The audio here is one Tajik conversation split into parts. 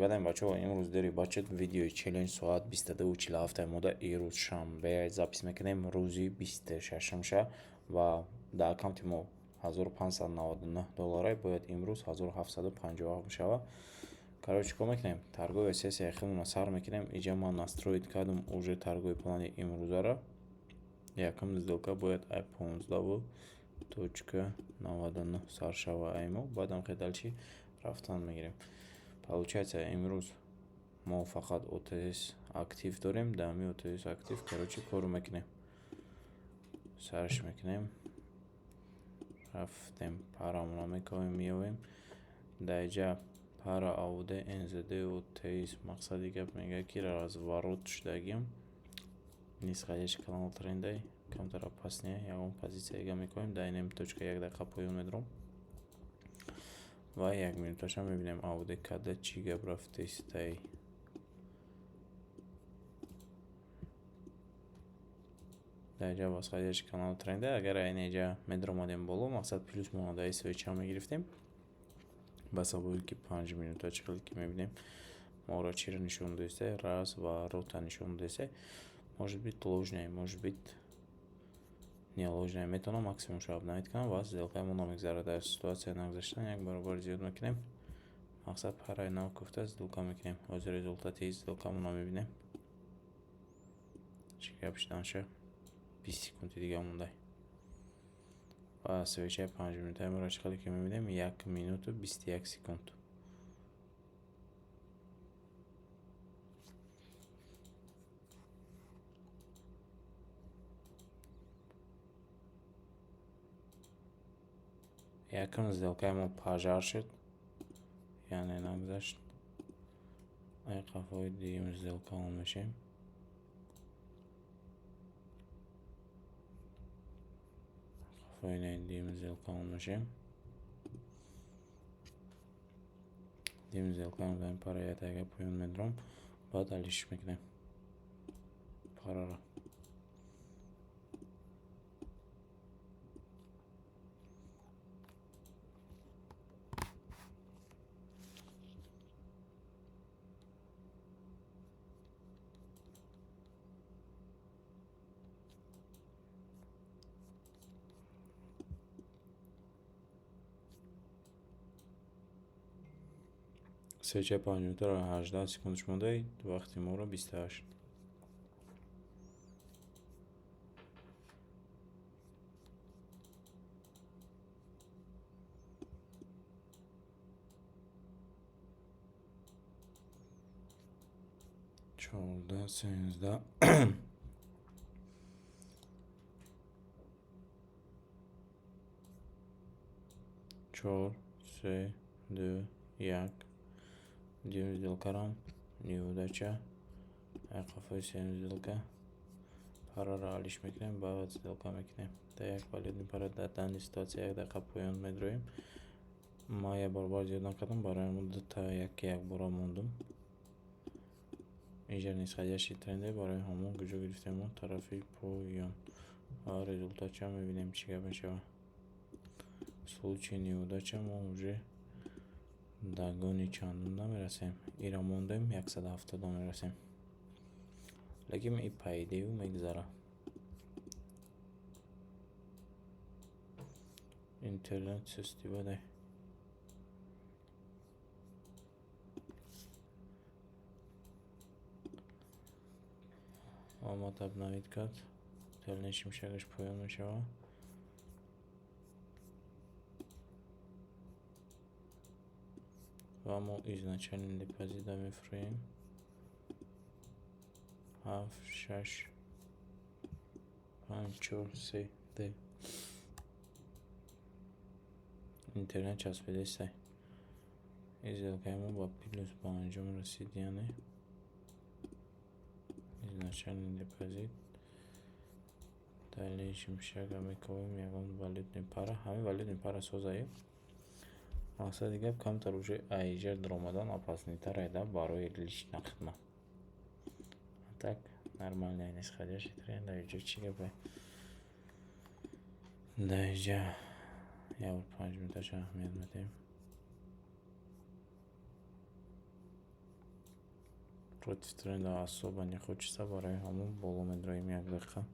Баъдам, бачаҳо, имрӯз дери бачад видеои челлендж соат 22:47 мода. Ирӯз шанбе запись мекунем, рӯзи 26-ша, ва дар аккаунти мо 1599 доллара, бояд имрӯз 1757 бишавад. Короче, чӣ кор мекунем? Торговая сессияи худмонро сар мекунем. Иҷа ман настроить кардам уже торговый плани имрӯзаро. Якум сделка бояд ай 15.99 сар шава ай мо, баъдам хел дальше рафтан мегирем. Получается, имрӯз мо фақат ОТС актив дорем. Дар ҳамин ОТС актив, короче, кор мекунем. Сарш мекунем. Рафтем, парамонро мекавем, меёвем. Дар иҷа пара АУД НЗД ОТС, мақсади гап мегӯяд, ки разворот шудагим. Нисходящий канал трендай, камтар опаснее, ягон позитсияга мекунем. Дар инем точка як дақиқа поён медорам ва як минуташа мебинем, АУД када чӣ гап рафтестай. Дар инҷа восходящий канал тренда, агар айн инҷа медаромадем боло, мақсад плюс мо дар свеча мегирифтем. Ба сабаби ки 5 минута чӣ хеле ки мебинем, моро чиро нишон додестай? Разворота нишон додестай. Может быть, ложная, может быть, не ложная. Метавонам максимумшо обновить кунам ва сделкаи мо намегзарад. Дар ситуатсияи нагузаштан як баробар зиёд мекунем. Мақсад, параи нав гуфта сделка мекунем. Ҳозир результати сделкамонро мебинем. Чӣ гап шуданша? 20 секунди дига мондай. Ва свечаи 5 минутаи моро чӣ хеле ки мебинем, 1 минуту 21 секунд. Якум сделкаи мо пожар шуд, яъне нагузашт. Ай қафои дуюм сделкаон мешем. Қафои дуюм сделкаон мешем. Дуюм сделкаон дар пара як дақиқа поён медорам, баъд алиш мекунем параро. Свечаи 5 минутаро 18 секундаш монда, вақти моро 28. 14, 13. Чор, се, ду, як. Дуюм сделкарам неудача. Ай қафои сеюм сделка параро алиш мекунем, баъд сделка мекунем. Дар як валютный пара дар данный ситуация як дақиқа поён медроем. Ман як баробар зиёд накардам, барои ҳамон дута яке якбора мондум. Инҷа нисходящий тренде, барои ҳамон куҷо гирифтем мо? Тарафи поён. Ва результатша мебинем, чӣ гап мешавад. В случае неудача мо уже догони чандум намерасем. Ира мондем, 170 мерасем. Лекин и по идею мегзара. Интернет сусти бадай. Омад, обновить кард. Дальнейший шимшакаш поён мешавад. Ва мо изначальный депозита мефурӯем. Ҳафт, шаш, панҷ, чор, се, ду. Интернет часпидестай. Ин сделкаи мо ба плюс ба анҷом расид, яъне изначальный депозит. Дальнейший шимшака мекобем ягон валютный пара. Ҳамин валютный пара созаем. Мақсади гап, камтар уже аиҷа даромадан опаснитар да барои лично хидмат. Так, нормальный нисходящий тренд, дар иҷа чӣ гапе? Дар иҷа як бор 5 минуташа аҳамият медиҳем. Против тренда особо не хочется, барои ҳамон боло медроем як дақиқа.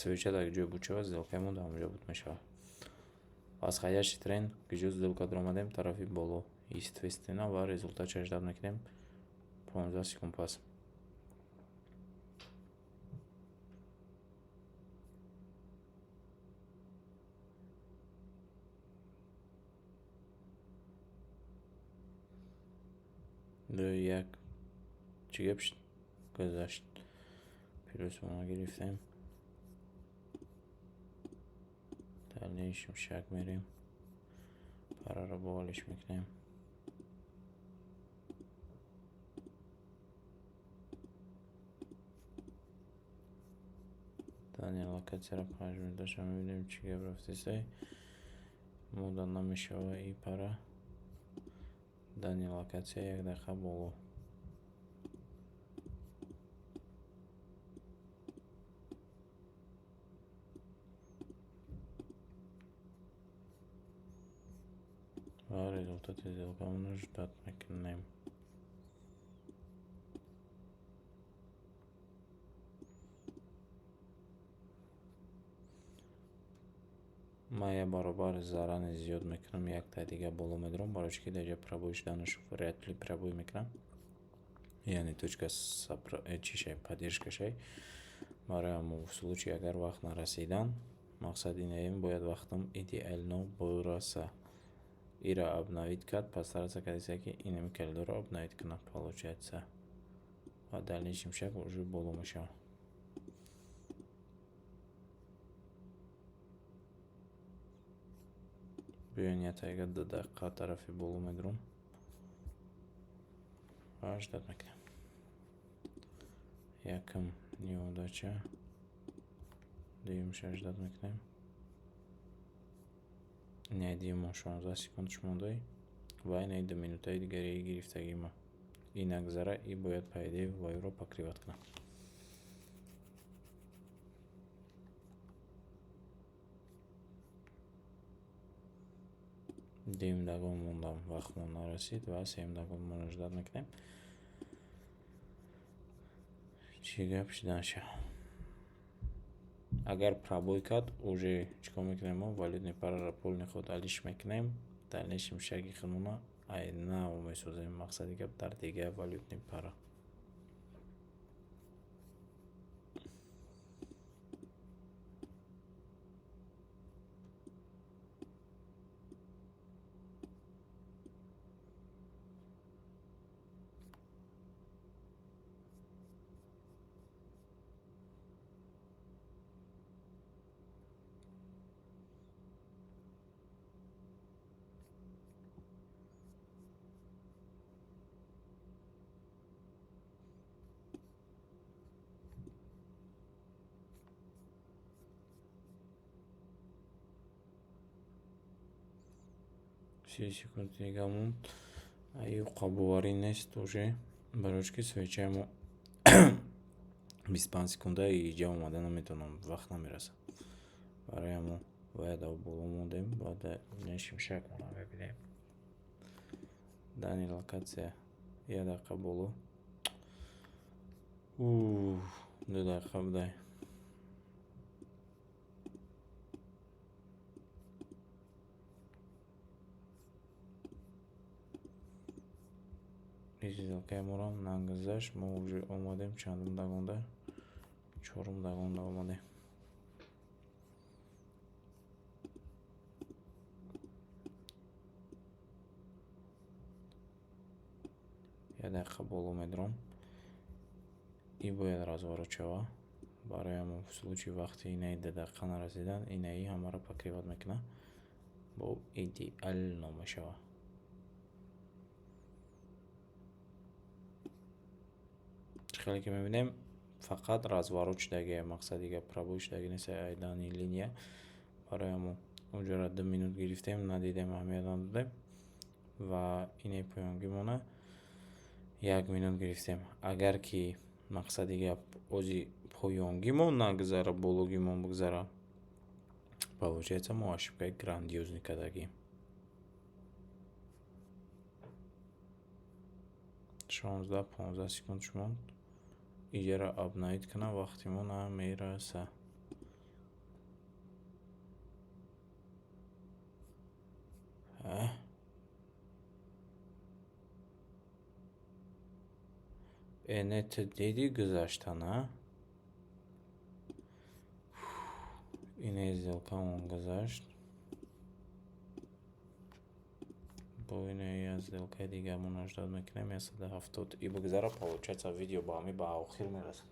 Свеча дар ҷое буд шавад, сделкаи мо дар ҳамонҷо буд мешавад. Восходящий тренд куҷо сделка даромадем? Тарафи боло, естественно, ва результатша ждать мекунем 15 секунд пас. Ду, як, чӣ гап шуд? Гузашт. Плюсмо гирифтем. Дальнейшем шаг мерем. Параро болиш мекунем. Данный локатсияро 5 минуташа мебинем, чӣ гап рафтесай. Мода намешава и пара. Данный локатсия як дақиқа боло. Ва результати сделкамонро ждать мекунем. Ман як баробар зарани зиёд мекунам, якта дига боло медорам, барои чӣ ки дар ҷа пробой шуданаш вряд ли пробой мекунам. Яъне точка чишай, поддержкашай. Барои ҳамон случай агар вақт нарасидан, мақсад инаем, бояд вақтам идеально бираса. Ира обновить кард, постараться кардеса, ки инами коридорро обновить кунад, получается. Ва дальнейшем шаг уже боло мешавад. Биёен ятайга 2 дақиқа тарафи боло медурам ва ждать мекунем. Якум неудача, дуюмша ждать мекунем. Инаи дуюмон 16 секундаш мондай ва инаи 2 минутаи дигари гирифтагии ма. И нагзара и бояд по идее вайро покрывать кунам. Дуюм догон мондам, вақтмон нарасид ва сеюм догонмонро ждать мекунем. Чӣ гап шуданаша? Агар пробой кард, уже чӣ кор мекунем мо? Валютный параро полный ход алиш мекунем. Дальнейшем шаги худмона ай нав месозем. Мақсади гап дар дигар валютный пара. 30 секунд дига монд. Аюқа боварӣ нест уже, барои чӣ ки свечаи мо 25 секунда иҷа омада наметавонам, вақт намерасад. Барои ҳамон бояд боло мондем ва дальнейшем шагмона мебинем. Данный локатсия як дақиқа боло. 2 дақиқа будай. Сделкаи моро нагузашт. Мо уже омадем чандум догонда? Чорум догонда омадем. Як дақиқа боло медурам. И бояд разворот шава. Барои ҳамон случай вақти инаи 2 дақиқа нарасидан, инаи ҳамаро покрывать мекунад. Бо идеально мешавад. Хеле ки мебинем, фақат разворот шудагие, мақсади гап, пробой шудаги нест ай данный линия. Барои ҳамон онҷоро 2 минут гирифтем, надидем, аҳамият надодем ва ине поёнгимона 1 минут гирифтем. Агар ки, мақсади гап, ози поёнгимон нагузара, бологимон бигзара, получается, мо ошибкаи грандиозный кардагием. 16, 15 секунд монд. Иҷара обновить кунам, вақти мо намераса. Э не, ту дидӣ гузаштан, а? Ине сделкамон гузашт. Бо ине як сделкаи дигаамон ждать мекунем, 170 и бигзара, получается, видео ба ҳамин ба охир мерасад.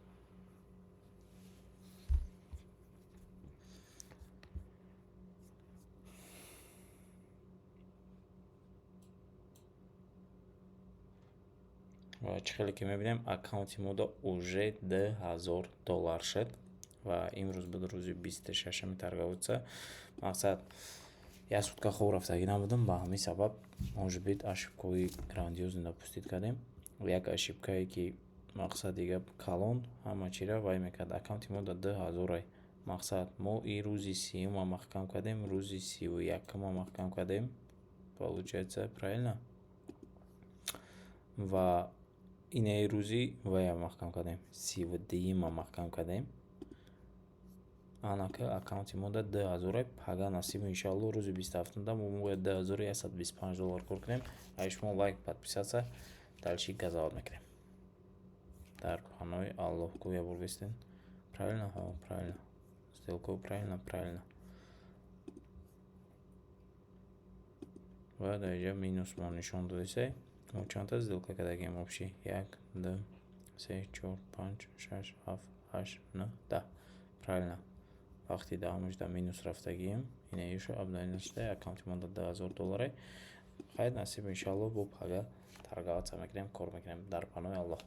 Ва чӣ хеле ки мебинем, аккаунти мо уже 2000 доллар шуд ва имрӯз буд рӯзи 26-уми торговаться. Мақсад, як сутка хоб рафтагӣ набудам, ба ҳамин сабаб, может быть, ошибкаҳои грандиозный допустить кардем. Як ошибкае ки, мақсади гап, калон ҳама чиро вай мекард. Аккаунти мо дар 2000-ай. Мақсад, мо и рӯзи 30-ума маҳкам кардем, рӯзи 31-ума маҳкам кардем, получается, правильно? Ва инаи рӯзи вая маҳкам кардем, 32-юма маҳкам кардем. Анака аккаунти мо дар 2000-ай. Пага насиб, иншоалло, рӯзи 27-да мо бояд 2125 доллар кор кунем. Ай шумо лайк, подписаться, дальше газоват мекунем. Дар паноҳи Аллоҳ. Гӯя бургистен. Правильно? Ҳо, правильно. Сделка правильно, правильно. Ва дар инҷа минус мо нишон додисай. Мо чандта сделка кардагием общий? Як, ду, се, чор, панҷ, шаш, ҳафт, ҳашт, нӯҳ, 10. Правильно. Вақти даҳумаш дар минус рафтагием. Инаишу обновить нашуда, аккаунти мо дар 2000 долларе. Хайр, насиб, иншоалло, бо пага торговаться мекунем, кор мекунем. Дар паноҳи Аллоҳ.